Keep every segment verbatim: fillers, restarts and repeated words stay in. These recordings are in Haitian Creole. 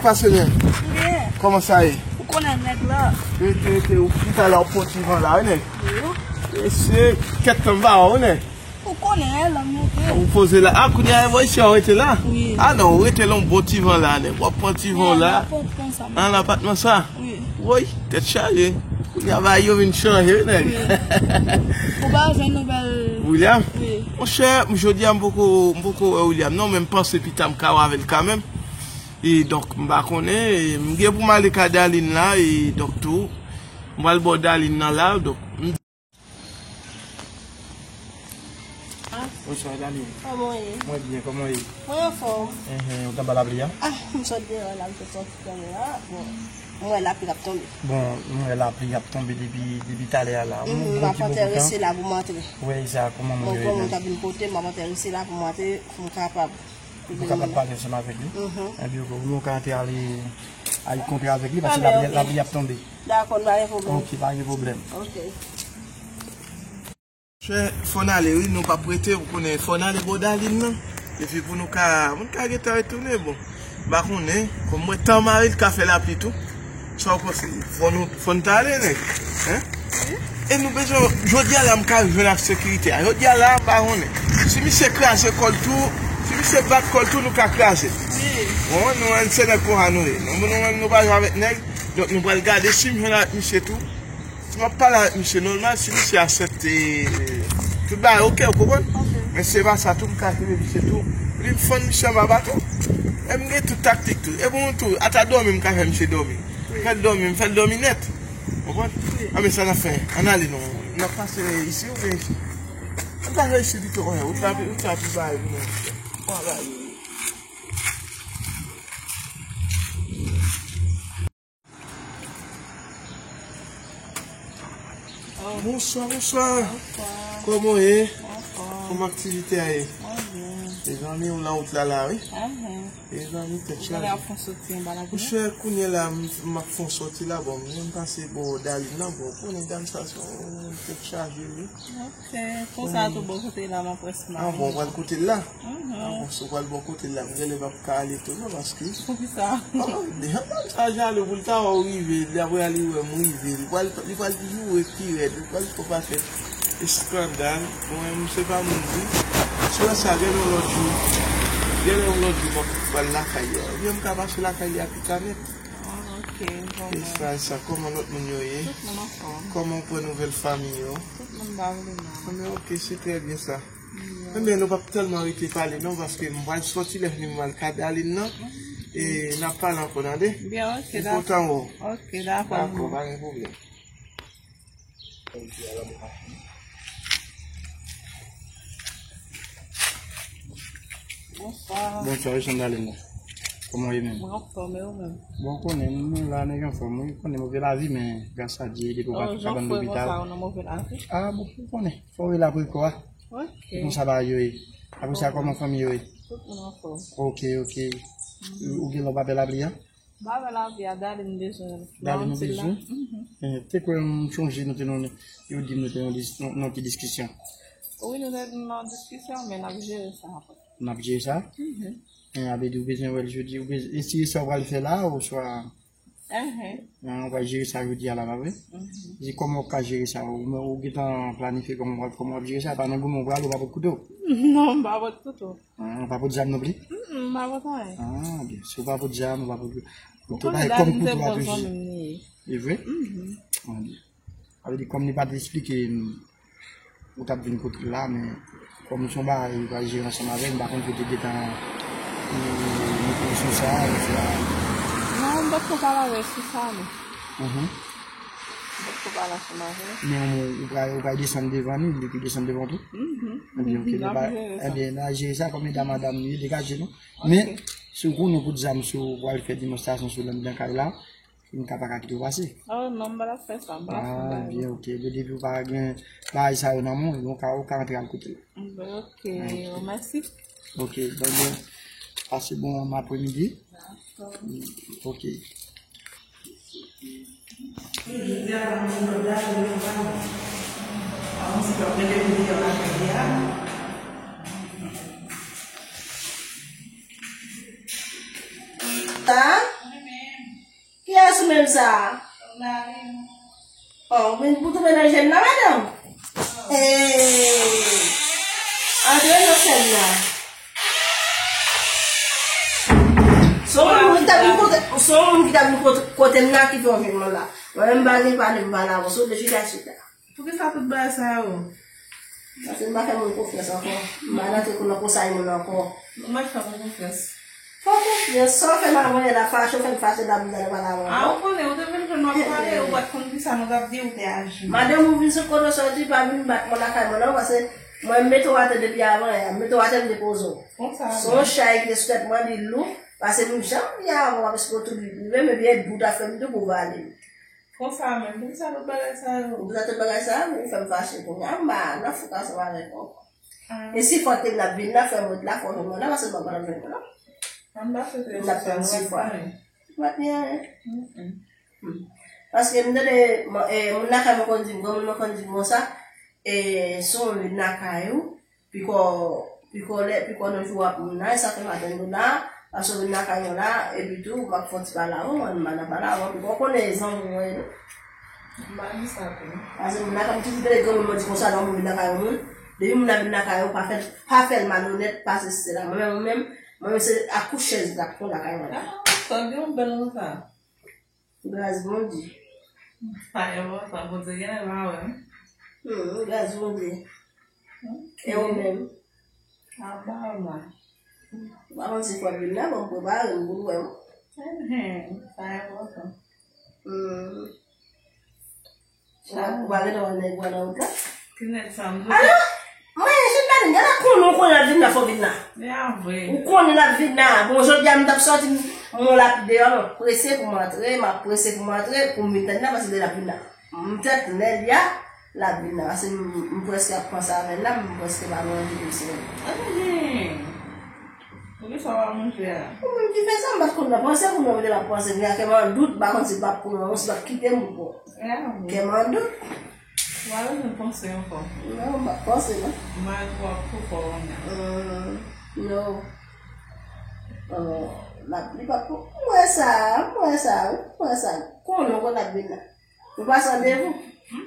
Pase byen. Byen. Kòman sa ye? Ou konnen nèg la. Rete, rete, ou chita la, ou pran ti van la, wi, nèg. Wi. Mesye, kèt tan m pa wè w, nèg. Ou konnen, lòm monte. Ou poze la. A, kounye a, e bò isi a, ou rete la? Wi. A non, ou rete la, yon bon ti van la, nèg. W ap pran ti van la. Nan apatman sa. Nan apatman sa? Wi. Woy, tèt chaje. Kounye a, bagay yo vin chanje, wi, nèg. Wi. Ou pa jwenn nouvèl William? Wi. Monchè, jodi a, m poko, m poko wè William, non, men m panse pita m ka wè avè l kanmenm. E donk, m pa konnen, e m gen pou m ale kay Darline la, e donk tou, m pral bò Darline nan la, donk, m Bonswa, Darline. Kòman w ye? Mwen byen, kòman w ye? Mwen anfòm. Enhen, ou t anba lapli a? Ah, m sot deyò la, m te sòti kanmenm la. Bon, mwen wè lapli ap tonbe. Bon, mwen wè lapli ap tonbe depi, depi talè a la. Mhm, m ap anterese la pou m antre. Wè, e sa, kòman moun yo ye menm? Bon, kòm ou t ap vin kote m, m ap anterese la pou m antre, pou m kapab. Ou kapab pale ansanm avèk li? Mhm. Ebyen, ok, nou ka antre ale, al kontre avèk li, paske lapli, lapli ap tonbe. Dakò, pa gen pwoblèm. Ok, pa gen pwoblèm. Ok. Chè, fò n ale, wi, nou p ap rete, ou konnen, fò n ale bò Darline nan. Epi pou nou ka, pou n ka gentan retounen, bon. M pa konnen, kòm mwen tan mari l ka fè lapli tou. Sa w panse? Fò nou, fò n t ale, nèg. Hein? E nou bezwen, jodi a la, m ka jwenn ak sekirite a. Jodi a la, m pa konnen. Si misye kraze kò l tou, si misye bat kò l tou, nou ka kraze. Wi. Bon, nou menm se nèg konsa nou ye. Nou, nou menm nou pa jwe avèk nèg. Donk, nou pral gade si m jwenn avèk misye tou. Si m ap pale avèk misye nòmal, si misye aksepte, tout bagay ok, ou konprann? Ok. Men se pa sa tou, m ka kenbe misye tou. Li m fann misye anba bato. E m gen tout taktik tou. E pou mwen tou, ata dòmi m ka fè misye dòmi. Wi. Fè l dòmi, m fè l dòmi nèt. Ou konprann? Wi. A, men sa n ap fè. Ann ale non. N ap pase isi oubyen isi? Ann pase isi pito, wi. Wout la, wout la pi bay pou nou. Bon, bay. Bonswa, bonswa. Bonswa. Kòman w ye? Anfòm. Kòman aktivite a ye? Mwen byen. Mezanmi, ou nan wout la la, wi. Ahan. Mezanmi, tèt chaje. Ou genlè ap fè yon soti anba lapli? Monchè, kounye a la, m, m ap fè yon soti la, bon, m pase bò Darline nan, bon, konnen dam sa se yon tèt chaje, wi. Ok, konsa tou bò kote la, m ap wè si m a rive. Ah, bon, ou pral kote l la? Mhm. Ah, bon, si w pral bò kote l la, m genlè p ap ka ale tou, non, paske. Poukisa? Oh, deja dam sa jalou pou l ta wè w rive, li ap rale wè m rive. Li pral, li pral joure pi rèd, li pral fè yon pakèt eskandal. Bon, m se pa moun di. Si w wè sa, genlè yon lòt jou. Genlè yon lòt jou, m ap pral lakay li a. Oubyen m ka pase lakay li a pita nèt. Ah, ok, bon. E sa, e sa, kòman lòt moun yo ye? Tout moun anfòm. Kòman w pran nouvèl fanmi yo? Tout moun ba w li nan. Anben, ok, se trè byen sa. Ebyen, nou p ap tèlman rete pale non, paske m pral sòti lè fini m al kay Darline nan. E n ap pale ankò, tande? Byen, ok, dakò. M kontan wè w. Ok, dakò. Dakò, pa gen pwoblèm. Bonswa. Bonswa, wi, Darline. Kòman w ye menm? Mwen anfòm, e ou menm? Bon, ou konnen, nou la, nèg anfòm, wi. Ou konnen, move lavi, men gras a Dye, depi w pa kabann lopital. Ou nan move lavi? Ah, bon, ou konnen. Fò w rele apre kò a. Ok. Se konsa bagay yo ye. Apre sa, kòman fanmi yo ye? Tout moun anfòm. Ok, ok. Ou gen lè w pa pè lapli a? M pa pè lapli a, Darline bezwen. Darline bezwen? Mhm. Eh, te kwè m chonje nou te nan, yo di m nou te nan dis-, nan, nan ti diskisyon. Wi, nou te nan diskisyon, men n ap jere sa apre. N ap jere sa? Mhm. Eh, a vle di ou bezwen wè l jodi, ou bezwen, e si sa w pral fè la, oswa Enhen. Ou pral jere sa jodi a la, pa vre? Mhm. Se kòman w ka jere sa? Ou, ou gentan planifye kòman w pral, kòman w ap jere sa? Pa nan goumen w pral, ou pa pot kouto? Non, m pa pot kouto. Ah, ou pa pot zam non plis? Mm, m pa pot anyen. Ah, byen. Si w pa pot zam, ou pa pot kouto. Ou konnen Darline se bon zanmi m li ye. E vre? Mhm. Ah, byen. Sa vle di, kòm li pa t esplike m, ou t ap vin kote l la, men kòm se yon bagay ou pral jere ansanm avè l, m pa konn si w te gentan, e, mete l sou sa, oswa. Non, m potko pale avè l sou sa, non. Mhm. M potko pale ansanm avè l. Men ou, ou pral, ou pral desann devan li, li te desann devan w tou? Mhm. Ebyen, ok, nou pa, ebyen, n a jere sa kòm medam madanm nou ye, degaje nou. Ok. Men, si w konnen w pot zam, si w pral fè demonstrasyon sou lè m nan kay la, M ka pa ka kite w pase. Oh, non, m pa t ap fè sa, m pa t ap fè bagay. Ah, byen, ok. Bon, depi w pa gen bagay sa yo nan men w, ou ka, ou ka antre al kote l. Bon, ok, mèsi. Ok, bon, byen. Pase bon apremidi. Dakò. Ok. Sa? Menm sa. Oh, men pou tou menanje m nan, madanm. Hey. Antre nan sèn nan. Se yon moun ki ta vin kote, se yon moun ki ta vin kote, kote m nan ki fè w vin la. Mwen menm m pa gen pale m pale avè w. Se w te chita chita. Poukisa tout bagay sa yo? Paske m pa fè moun konfyans ankò. M pa rantre nan konsay moun ankò. Mwen fè moun konfyans. Fè w konfyans, sa w fè m avanyè la fache, w fè m fache la, m pral pale avè w. A, ou konnen, ou te vin jwenn m ap pale, ou pa t konn kisa nou t ap di, ou te aji. Madanm, ou vin sot kote w soti, pa vin bat mwen lakay mwen non, paske mwen mete w atè depi avanyè, mete w atè m depoze w. Konsa. Se yon chay ki te sou tèt mwen, li lou, paske m janm di avè w, paske w tou li rive, men vye bout afè m tou pou vale. Konsa menm, poukisa tout bagay sa yo? Poukisa tout bagay sa yo? Ou fè m fache kounye a, m pa nan foukas ansanm avèk ou ankò. Ah. E si fò te n ap vin la, fè m ret la, fò jwenn mwen la, paske m pa pral jwenn mwen la. Ann pase te m ap tann si fwa. Ou pa t gen anyen. Mm-mm. Hmm. Paske m tande, mwen, eh, moun lakay mwen konn di m, granmoun mwen konn di m konsa, eh, si w vin lakay ou, piko, piko lè, piko nan jou ap moun nan, e sa fè m atann nou la, paske w vin lakay mwen la, epi tou, m ap fè yon ti pale avè w, mwen, m pa nan pale avè w, piko w konnen e zanmi mwen ye. M pa di sa tou. Paske moun lakay m toujou tande granmoun mwen di konsa, lè yon moun vin lakay yon moun, depi moun nan vin lakay ou, pa fè l, pa fè l malonèt, pa sesi sela. Mwen menm, mwen menm, mwen menm se akout chèz m t ap pran lakay mwen la. Ah, sa gen yon bèl konsa. Gras Bondye. Pa enpòtan, Bondye genlè pa wè m. Hmm, gras Bondye. Ok. E ou menm? Apa w la. Ou pa konn si fò vin la, bon, prepare m pou l wè m. Enhen, pa enpòtan. Hmm. Ou pa, ou pa gentan wè nèg ou a nan wout la? Ki nèg sa m di? Alò, mwen, Jilbène, gade konnen ou konnen l ap vin la, fò vin la. E a vre. Ou konnen l ap vin la. Bon, jodi a m t ap sòti, m, m wè l ap deyò, m ap prese pou m antre, m ap prese pou m antre, pou m vin tann la, paske l ap vin la. M tèt lè li a, l ap vin la. Paske m, m prèske ap panse avè l la, m prèske pa gen anvi pou m sere l. Anhen. Poukisa w pa manje a? Ou menm ki fè sa, m pa t konn nan panse pou mwen, m te la panse, men kè m an dout, m pa konn si l p ap pran, si l p ap kite m pou pran. Kè m an dout. Ou pa bezwen panse ankò. Non, m p ap panse, non. Mari w ap tou fò kounye a. Hmm, non. Oh, l ap, li p ap, m wè sa, m wè sa, wi, m wè sa. Konnen w konn ap vin la. Ou pase randevou?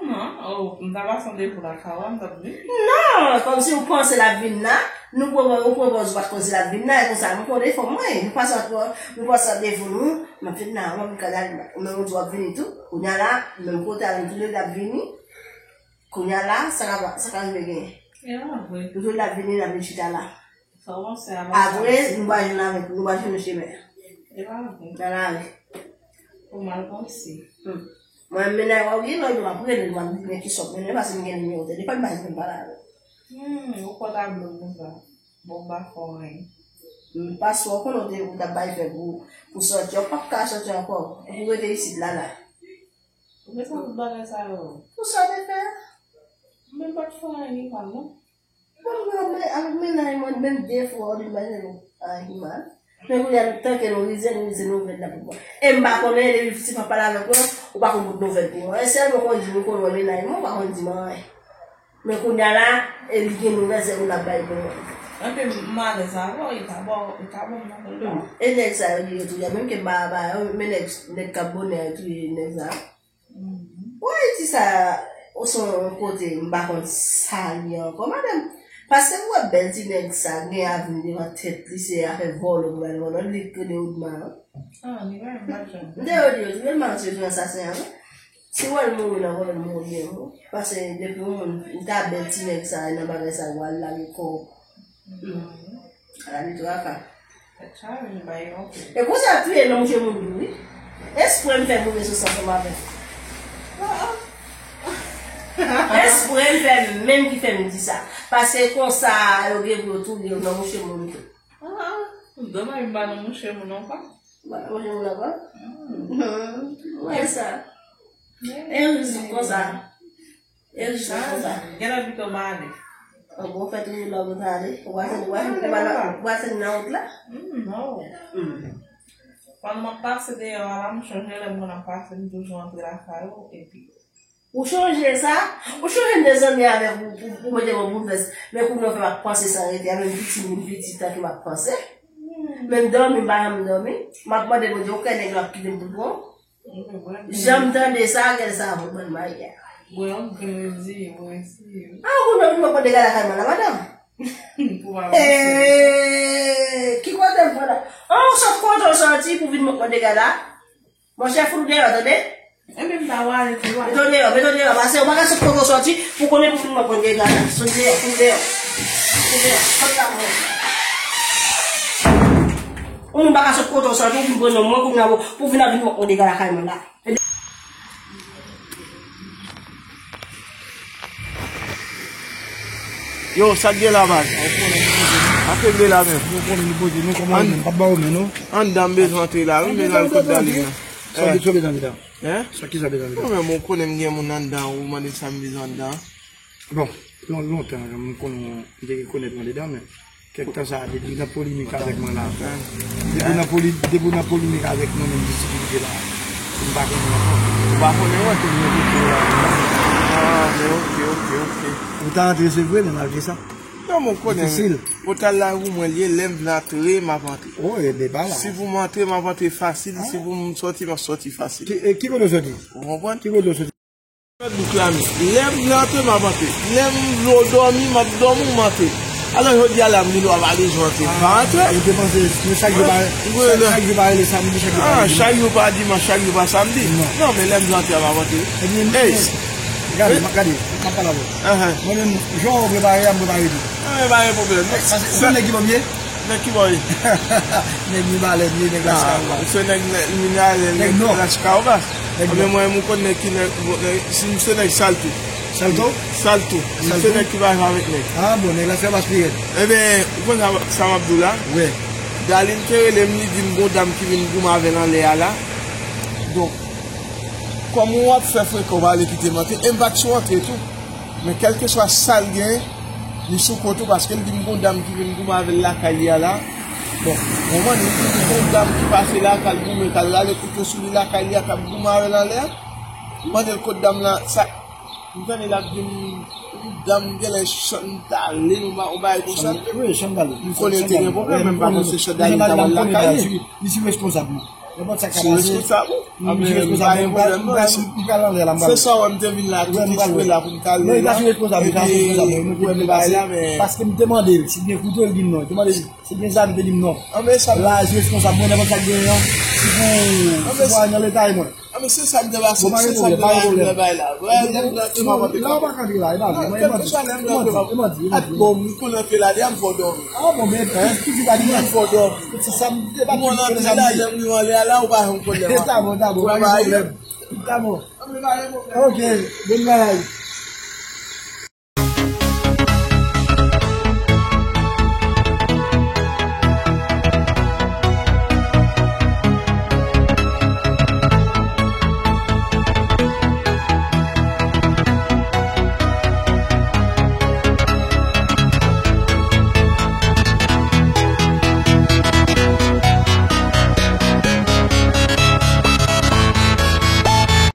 Non, oh, m ta pase randevou lakay ou, m t ap vin. Non, kòmsi ou panse l ap vin la, nou pran, ou pran pòz ou pa t konn si l ap vin la, e konsa, m pran defo mwen, nou pase, nou pase randevou nou, m ap vin la, mwen, m ka ale, men ou di w ap vini tou, kounye a la, menm kote a, nou tou le de ap vini, kounye a la, sa ka, sa ka rive genyen. E pa vre. Nou tou le de ap vini, n ap vin chita la. Sa w panse a? Apre, nou pa jwenn avèk, nou pa jwenn chemen. E pa vre. Nan lari. Ou mal panse. Hmm. Mwen, mennaj mwen, wi, lè w ap rele, mwen, men ki sòt, men, paske m gen nimewo telefòn, m pa janm pale avè l. Hmm, ou pòtab lou konsa. Bon, m pa fè w anyen. Hmm, paske w konnen w te, ou t ap bay fè pou, pou sòti, w p ap ka sòti ankò. Ou rete isit la, la. Ou gen sa tout bagay sa yo? Pou sa w te fè? Mwen pa t fè anyen ki mal, non. Bon, mwen, mwen, avèk mennaj mwen, menm de fwa, ou te imajine nou, a, ki mal. Men kounye a, tanke nou rize, nou rize nouvèl la pou mwen. E m pa konnen, depi si pa pale avèk mwen, ou pa konn bout nouvèl pou mwen. E sèl mwen konn di, mwen konn wè mennaj mwen, ou pa konn di mwen anyen. Men kounye a la, e li gen nouvèl, se ou l ap bay pou mwen. Anpil m alèz avè w, e ta bon, e ta bon m nan konn pa. Hmm. E nèg sa yo, li yo touye, menm ke m pa ba yo, men nèg, nèg k ap bonè yo touye nèg sa yo. Mhm. Ou Ayiti sa, ou se yon kote, m pa konn sa li ye ankò, madanm. Paske ou wè bèl ti nèg sa, gen avni devan tèt li, se afè vòlè pou l al vòlè, li k rele Odma an. Ah, li pa, m pa t janm. M te yo di yo, li menm manti yo di ansasen an, wi. Si w wè l mouri nan vòlè, l mouri byen, wi. Paske depi yon moun, li ta bèl ti nèg sa, nan bagay sa, w al lage kò w. Hmm. Ala li traka. Tèt chaje, li bay yon kou. E konsa l touye non mouche moun tou, wi. Espre m fè move sou sa ansanm avè l. Ah, ah. Espre m fè menm ki fè m di sa. Paske konsa, yo gen pou yo touye non mouche moun tou. Ah, ah. Domaj m pa nan mouche moun ankò. M pa nan mouche moun ankò. Hmm. Mwen sa. E riz konsa. E riz konsa. Gen lè pito m ale. An bon, fè toujou lòg ou ta ale. Ou pa tande, ou pa tande, ou pa tande nan wout la? Hmm, non. Hmm. Pandan m ap pase deyò a la, m chonje lè m konn ap pase, m toujou antre lakay ou, epi Ou chonje sa? Ou chonje m te zanmi avèk ou, pou, pou mete mwen boulvès. Men kounye a w fè m ap panse san rete, a menm piti, menm piti, tanke m ap panse. Hmm. Menm dòmi, m pa janm dòmi. M ap mande Bondye, ou kwè nèg la ap kite m pou l pran w? Janm tande sa, gèl sa, bon, bann maya. Mwen, mwen, mwen, mwen, mwen. Ah, ou konn vin mwen pran dega lakay mwen la, madanm? Pou pa avanse. Eh, ki kote m pran la? Oh, sot kote w soti pou vin mwen pran dega la? Monchè, fout ou deyò, tande? Ebyen, m ta wale tou, wale. Mete w deyò, mete w deyò, pase ou pa ka sot kote w soti, pou konnen pou vin mwen pran dega la. Sot deyò, fout ou deyò. Fout ou deyò, sot la mwen. Ou menm pa ka sot kote w soti, ou vin pran non mwen, pou vin, pou vin ap vin mwen pran dega lakay mwen la. Yo, sa k gen la, baz? Sa k gen la menm? Nou konnen li poze, nou kòman li menm, pa ba ou men, non? Anndan m bezwen antre la, wi, m bezwen al kot Dalina. Sa w bezwen antre la? Hein? Sa ki sa w bezwen antre la? Mwen menm, ou konnen m gen moun anndan, ou mande sa m bezwen anndan. Bon, lon-, lontan, m konnen, m te rekonèt ou andedan, men kèk tan sa a, depi w nan polemik avèk mwen la, depi w nan poli-, depi w nan polemik avèk mwen menm, difikilte la, m pa konnen ankò. Ou pa konnen, wè? Tout mwen kite la. Ah, men ok, ok, ok. Ou ta antre, se vre, men malgre sa, non, mwen konnen. Difisil. Pòtay la pou mwen li ye, lè m vle antre, m ap antre. Oh, e deba la. Si pou m antre, m ap antre fasil, si pou m sòti, m ap sòti fasil. Ki, e, ki kote w sòti? Ou konprann? Ki kote w sòti? Fèt bouk la menm. Lè m vle antre, m ap antre. Lè m vle w dòmi, m ap dòmi, m antre. Alò, jodi a la, m gen dwa pa bezwen antre, m pa antre. Ou te panse, men chak jou pa, chak, chak jou pa rele samdi, chak jou pa rele dimanch. Ah, chak jou pa dimanch, chak jou pa samdi. Non. Non, men lè m vle antre, m ap antre. Ebyen, gade, gade, m ap pale avè w. Mwen menm, jan w prepare a, m prepare tou. Ah, men pa gen pwoblèm. Paske ou konn nèg ki ban m ye? Nèg ki bò ye? Nèg Mibalè m ye, nèg Lachikawobas. Ah, se nèg, nèg Mibalè, nèg Lachikawobas. Nèg Nò. Anben mwen, m konn nèg ki nèg, bon, nèg, si m se nèg Salto. Salto? Salto. M se nèg ki pa jwe avèk nèg. Ah, bon, nèg Lachikawobas pi rèd. Ebyen, ou konn sa, sa m ap di w la? Wi. Dalin te rele m, li di m gon dam ki vin goumen avè l anlè a la. Donk, kòm w ap fè frekan, w pa vle kite m antre, e m pa t sou antre tou. Men kèlkeswa sa l gen, li sou kont ou, paske l di m gon dam ki vin goumen avè l lakay li a la. Bon, moman li di m gon dam ki pase la, k al goumen, k al rale kouto sou li lakay li a, k ap goumen avè l anlè a. M mande l kot dam lan, sa, m tande l ap di m, yon dam genlè chantal, yon ba-, yon bagay konsa. M konnen l te gen pwoblèm, men m pa panse chantal li ta pral lakay li. Li sou responsab mwen. Nenpòt sa ka pase, li sou responsab mwen, m pral, m pral, m pral anlè la, m pral. Se sa w wè m te vin la, tout espre la pou m t ale la. Non, li pa sou responsab, li pa sou responsab mwen, mwen ki vin pase la, paske m te mande l si l gen kouto, li di m non. Li te mande si l gen zam, li te di m non. La, li sou responsab mwen, nenpòt sa k genyen an, si pou, si pou al nan leta e mwen. Ah, men se sa m te pase, se sa m te pase, m te bay la. Wè, lè m nan te m ap antre. La, ou pa ka antre la, e pa vre, e manti, e manti, e manti. Bon, m konn antre la, deja m fò dòmi. Ah, bon, men, toujou pa di manti. M fò dòmi. Se sa m te pa di. Mwen antre la, lè m rive anlè a la, ou pa janm konn lè m antre. Ta bon, ta bon, pa gen pwoblèm. Ta bon. Ok, bon bagay.